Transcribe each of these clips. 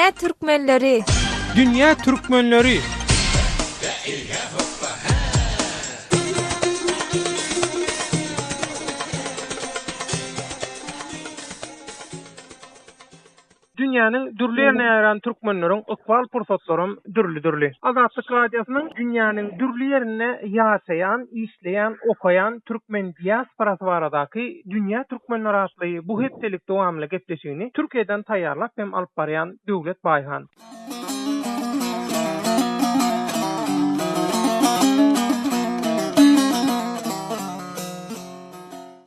Dünýä türkmenleri! Dünýä türkmenleri! Dünýäniň dürli ýerine ýaýran türkmenleriň ykbal pursatlaram dürli-dürli. Azatlyk Radiosynyň dünýäniň dürli ýerinde ýaşaýan, işleýän, okaýan türkmen diasporasy baradaky Dünýä türkmenleri atly bu hepdelik dowamly gepleşigini Türkiýeden taýýarlap hem alyp barýan Döwlet Baýhan.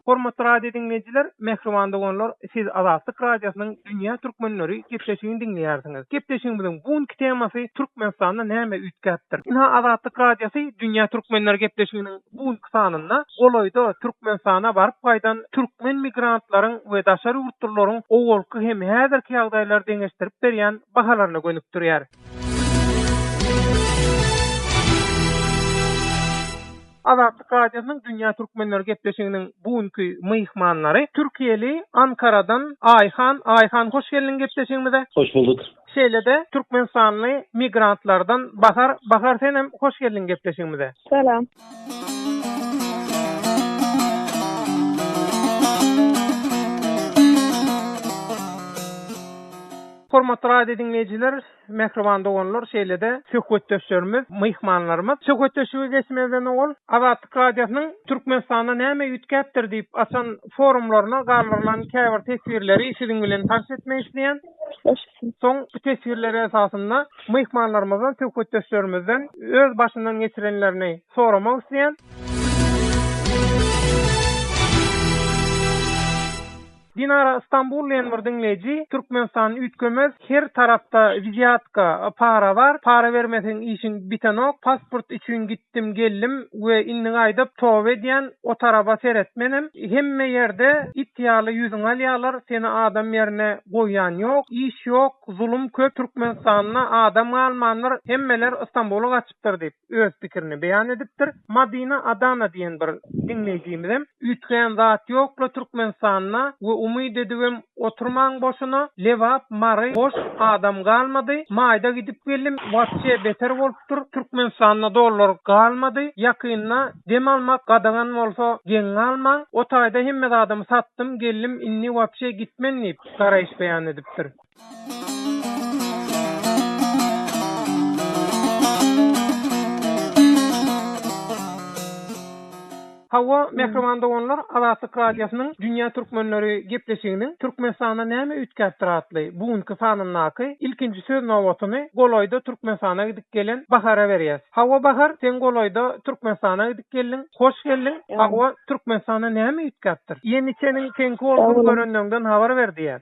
Hormatly radio diňleýjiler, mähriban doganlar, siz Azatlyk Radiosynyň Dünýä Türkmenleri gepleşigini diňleýärsiňiz. Gepleşigimiziň bu günki temasy Türkmenistanda näme üýtgäpdir? Ynha Azatlyk Radiosy Dünýä Türkmenleri gepleşiginiň bu günki sanynda golaýda Türkmenistana baryp gaýdan türkmen migrantlaryň we daşary ýurtlularyň owalky hem häzirki ýagdaýlary deňeşdirip berýän bahalaryna gönükdirýär. Azatlyk Radiosynyň Dünýä Türkmenleri gepleşiginiň bu günki myhmanlary türkiýeli Ankaradan Aýhan. Aýhan hoş geldiň gepleşigimize. Hoş bulduk. Şeýle-de türkmenistanly migrantlardan Bahar. Bahar senem hoş geldiň gepleşigimize. Salam. Hormatly radio diňleýjiler, mähriban doganlar, şeýle-de söhbetdeşlerimiz, myhmanlarymyz. Söhbetdeşlige geçmezden owal, Azatlyk Radiosynyň Türkmenistanda näme üýtgäpdir diýip açan forumlaryna galdyrylan käbir teswirleri siziň bilen tanyş etmek isleýän. Soň bu teswirler esasynda myhmanlarymyzdan, söhbetdeşlerimizden öz başyndan geçirenlerini soramak isleýän. Dinara Istanbul diýen bir diňleýji Türkmenistan üýtgemez her tarapda wzýatka para bar para bermeseň işiň bitenok pasport üçin gitdim geldim we indi gaýdyp toba edýän o taraba seretmenem hemme ýerde it ýaly ýüzüňi alýalar seni adam ýerine goýýan ýok iş ýok zulum köp Türkmenistanda adam galmandyr hemmeler Istanbula gaçypdyr diýip. öz pikirini beýan edipdir. Madina Adana diýen bir diňleýjimizem, Üýtgän zat ýok-la Türkmenistanda we umyt edibem oturmaň boşuna, Lebap, Mary boş, adam galmady, maýda gidip geldim, wapşe beter bolupdyr, Türkmenistanda dollar galmady, ýakynda dem almak gadagan bolsa geň galmaň, o taýda hemme zadymy satdym geldim indi wapşe gitmen diýip garaýyş beýan edipdir. Hawa, mähriban doganlar, Azatlyk Radiosynyň Dünýä Türkmenleri gepleşiginiň Türkmenistanda näme üýtgäpdir atly bu günki sanyndaky ilkinji söz nobatyny golaýda Türkmenistana gidip gelen Bahara berýäs. Hawa Bahar, sen golaýda Türkmenistana gidip geldiň. Hoş geldiň. Hawa, Türkmenistanda näme üýtgäpdir? Iýen-içeniň seňki bolsun, görenleňden habar ber diýýär.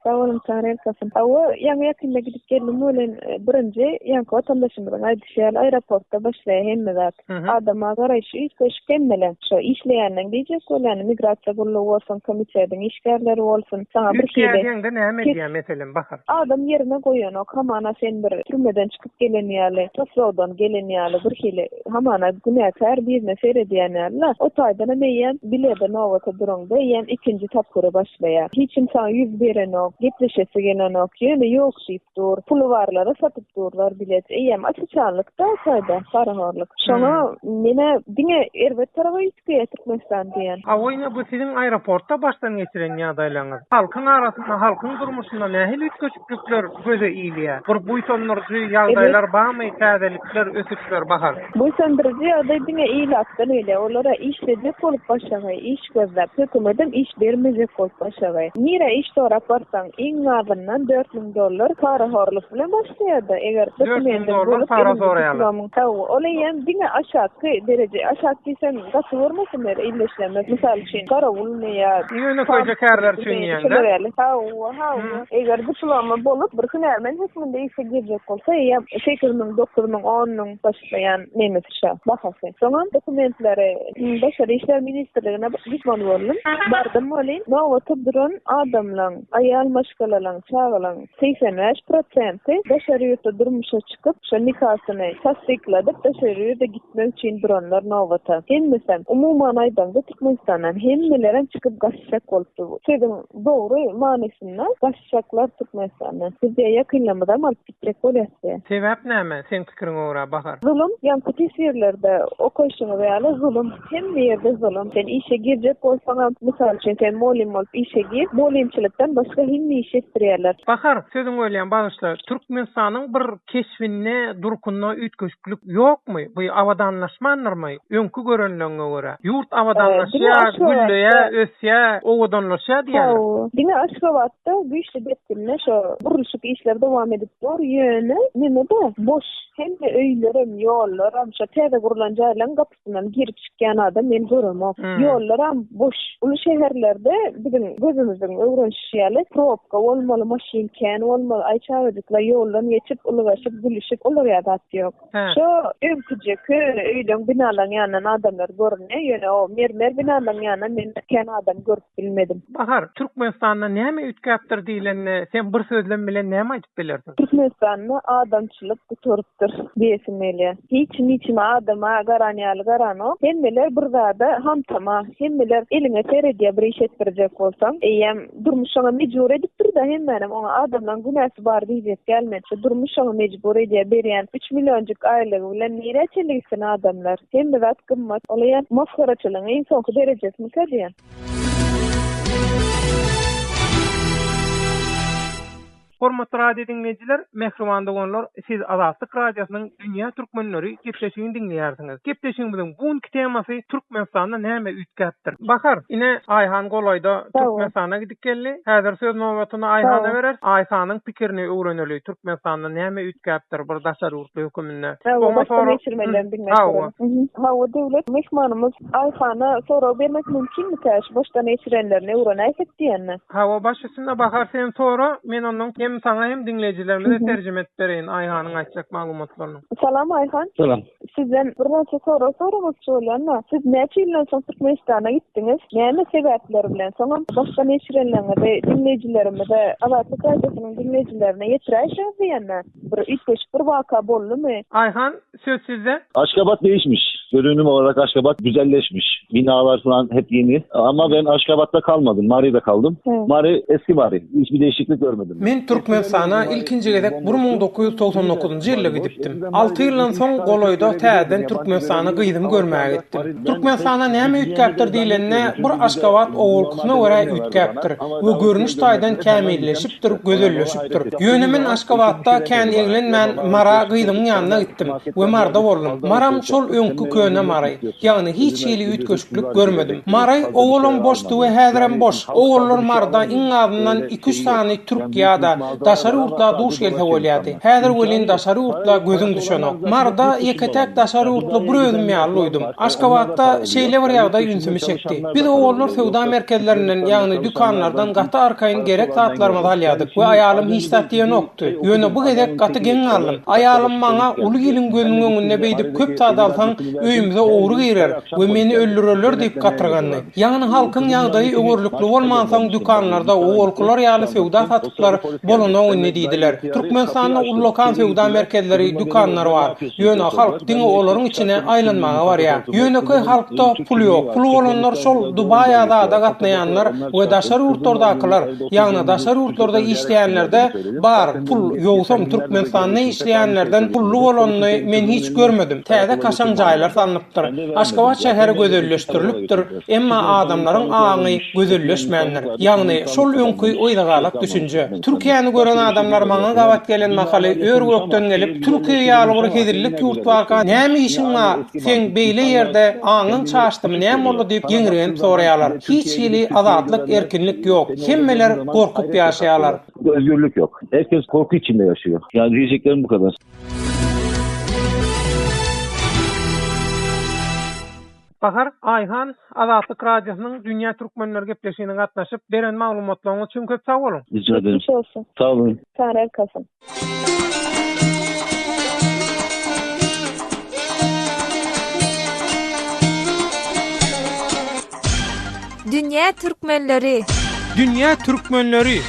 Sag boluň, Taňryýalkasyn. Hawa, ýaňy-ýakynda gidip geldim welin, birinji, ýaňky watandaşymyzyň aýdyşy ýaly, aeroportda başlaýar hemme zat. Adama garaýşy üýtgeşik hemmeleň. Şo işleýänleň diýjek bolýan, migrasiýa gullugy bolsun, komitetiň işgärleri bolsun, saňa bir hili. Üýtgeýär diýeňde näme edýär, meselem, Bahar? Adam ýerine goýanok, hamana sen bir türmeden çykyp gelen ýaly, tussagdan gelen ýaly birhili. Hamana günäkär birine seredýän ýaly-la. O taýdanam eýýäm bilede nobata duraňda eýýäm ikinji tapgyry başlaýar. Hiç kim saňa ýüz berenok, gepleşesi gelenok, ýöne ýok diýip dur. Puly barlara satyp durlar bilet. Eýýäm aç-açanlyk-da o taýda, parahorluk. Şoňa men-ä diňe erbet taraba üýtgeýär Türkmenistan diýýän. Hawa ine bu siziň aeroportda başdan geçiren ýagdaýlaryňyz. Halkyň arasynda, halkyň durmuşynda nähili üýtgeşiklikler göze ilýär? Bir buýsandyryjy ýagdaýlar barmy, täzelikler, ösüşler Bahar? Buýsandyryjy ýagdaý diňe ilatdan gelýär. Olar-a işlejek bolup başagaý, iş gözläp, hökümedem iş bermejek bolup başagaý. Nirä iş sorap barsaň, iň azyndan 4000 dollar parahorluk bilen başlaýar-da, eger 4000 dokumendiň dollar bolup, para eliňde soraýarlar. diplomyň, hawa, ol eýýäm diňe aşakky dereje, aşak diýsem gaty görmesin ýeri illeşlemez. Mysal üçin, garawulmy ýa Ýönekeýje kärler üçin diýeňde. Hawa, hawa. Eger diplomy bolup, bir hünärmen hökmünde işe girjek bolsa, eýýäm 8000, 9000, 10000 başlaýan nemesi şa, bahasy. Soňam dokumentleri Daşary işler ministrligine gitmeli boldum. Bardym welin, nobata duran adamlaň, aýal maşgalalaň, çagalaň 85 prosenti daşary ýurtda durmuşa çykyp, şo nikasyny tassykladyp, daşary ýurda gitmek üçin duranlar nobata. Hemmesem. Umuman aýdaňda Türkmenistandan hemmelerem çykyp gaçjak bolupdy. Sözüň dogry manysynda gaçjaklar Türkmenistandan. Biz diýýär ýakynlarymyzam alyp gitjek bolýas diýýär. Sebäp näme seň pikiriňe görä Bahar? Zulum, ýaňky teswirlerde okaýşyňyz ýaly zulum, hemme ýerde zulum. Sen işe girjek bolsaňam, mysal üçin sen mugallym bolup işe gir, mugallymçylykdan başga hemme işi etdirýärler. Bahar, sözüňi bölýän bagyşla, Türkmenistanyň bir keşbinde, durkunda üýtgeşiklik ýokmy? Bu abadanlaşmandyrmy? Öňki görenleňňe görä. Ýurt abadanlaşýar, gülleýär, ösýär, owadanlaşýar diýýärler. Hawa. Diňe Aşgabatda güýçli depginde şo gurluşyk işleri dowam edip dur, ýöne neme-de, boş. Hemme öýlerem, ýollaram, şo täze gurlan jaýlaryň gapysyndan girip çykýan adam men göremok. Ýollaram boş. Uly şäherlerde biziň gözümiziň öwrenişişi ýaly probka bolmaly, maşyn kän bolmaly, aý çagajyklar ýoldan geçip, ylgaşyp, gülüşip, olar ýaly zat ýok. Şo öňküje köne öýleň, binalaň ýanyndan adamlar görünýär, ýöne o mermer binalaň ýanyndan men kän adam görüp bilmedim. Bahar, Türkmenistanda näme üýtgäpdir diýlende, sen bir sözlem bilen näme aýdyp bilersiň? Türkmenistanda adamçylyk gutarypdyr diýesim gelýär. Hiç kim hiç kime adama garan ýaly garanok. Hemmeler bir zada hantama. Hemmeler eliňe seredýär bir iş etdirjek bolsaň. Eýýäm durmuş şoňa mejbur edipdir-de hemmänem oňa adamlaň günäsi bar diýjek däl men. Şu durmuş şoňa mejbur edýär berýän üç millionjyk aýlygy bilen nirä çenli gitsin adamlar. Hemme zat gymmat. Ol eýýäm masgaraçylygyň iň soňky derejesimikä diýýän. Hormatly radio diňleýjiler, mähriban doganlar, siz Azatlyk Radiosynyň Dünýä Türkmenleri gepleşigini diňleýärsiňiz. Gepleşigimiziň bu günki temasy Türkmenistanda näme üýtgäpdir? Bahar, ine, Aýhan golaýda Türkmenistana gidip geldi. Häzir söz nobatyny Aýhana bereris. Aýhanyň pikirini öwreneli, Türkmenistanda näme üýtgäpdir bir daşary ýurtly höküminde. Hawa, başdan geçirmelerini diňläp görelim. Hawa, Döwlet, myhmanymyz Aýhana sorag bermek mümkinmikä, şu başdan geçirenlerini öwrenäýsek diýende. Hawa, baş üstüne Bahar sen sora, men ondan hem saňa hem diňleýjilerimize terjime edip bereýin Aýhanyň aýtjak maglumatlaryny. Salam Aýhan. Salam. Sizden birnäçe sorag soramakçy bolýan-da. Siz näçe ýyldan soň Türkmenistana gitdiňiz? Näme sebäpler bilen? Soňam başdan geçirenleriňizi diňleýjilerimize, Azatlyk Radiosynyň diňleýjilerine ýetiräýseňiz diýende. Bir üýtgeşik bir waka boldumy? Aýhan, söz sizde. Aşgabat değişmiş. Görünüm olarak Aşgabat güzelleşmiş. Binalar falan hep yeni. Ama ben Aşgabat'ta kalmadım. Mari'de kaldım. Mari eski Mari. Hiçbir değişiklik görmedim. Men Türkmenistana ilkinji gezek 1999-njy ýylda gidipdim. Alty ýyldan soň golaýda täzeden Türkmenistana gyzymy görmäge gitdim. Türkmenistanda näme üýtgäpdir diýlende, bir Aşgabat owalkysyna görä üýtgäpdir we görnüş taýdan kämilleşipdir, gözelleşipdir. Ýöne men Aşgabatda kän eglenmän Mara gyzymyň ýanyna gitdim we Marda boldum. Maram şol öňki köne Mary. Ýagny hiç hili üýtgeşiklik görmedim. Mary owalam boşdy we häzirem boş. Owallar Maryda iň azyndan iki-üç sany türk ýa-da daşary ýurtla duş gelse bolýardy. Häzir welin daşary ýurtla gözüň düşenok. Maryda ýeke-täk daşary ýurtly bir özüm ýaly duýdum. Aşgabatda şeýle bir ýagdaý ünsümi çekdi. Biz owallar söwda merkezlerinden, ýagny dükanlardan gaty arkaýyn gerek zatlarymyzy alýardyk we aýalym hiç zat diýenokdy. Ýöne bu gezek gaty geň galdym. Aýalym maňa uly iliň gözüniň öňünde beýdip köp zat alsaň, öýümize ogry girer we meni öldürerler diýip gatyrgandy. Ýagny halkyň ýagdaýy öwerlikli bolmansoň dükanlarda owalkylar ýaly söwda satyklar bolanok indi diýdiler. Türkmenistanda ullakan söwda merkezleri, dükanlar bar. Ýöne halk diňe olaryň içine aýlanmaga barýar. Ýönekeý halkda pul ýok. Puly bolanlar şol Dubaýa zada gatnaýanlar we daşary ýurtlardakylar, ýagny daşary ýurtlarda işleýänlerde bar pul, ýogsam Türkmenistanda işleýänlerden pully bolanyny men hiç görmedim. Täze kaşaň jaýlar salnypdyr. Aşgabat şäheri gözelleşdirilipdir, emma adamlaryň aňy gözelleşmändir. Ýagny şol öňki yzagalak düşünje. Türkiýäni gören adamlar maňa gabat gelen mahaly ör-gökden gelip, Türkiýe ýaly bir hezillik ýurt barka näme işiň bar seň beýle ýerde aňyň çaşdymy näme boldy diýip geňirgenip soraýarlar. Hiç hili azatlyk erkinlik ýok. Hemmeler gorkup ýaşaýarlar. Özgürlük yok. Herkes korku içinde yaşıyor. Yani diyeceklerim bu kadar. Bahar Aýhan, Azatlyk Radiosynyň Dünýä Türkmenleri gepleşigine gatnaşyp, beren maglumatlaryňyz üçin köp sag boluň! Rica ederim. Geçmiş olsun. Sag olun. Taňry ýalkasyn. Dünýä Türkmenleri! Dünýä Türkmenleri!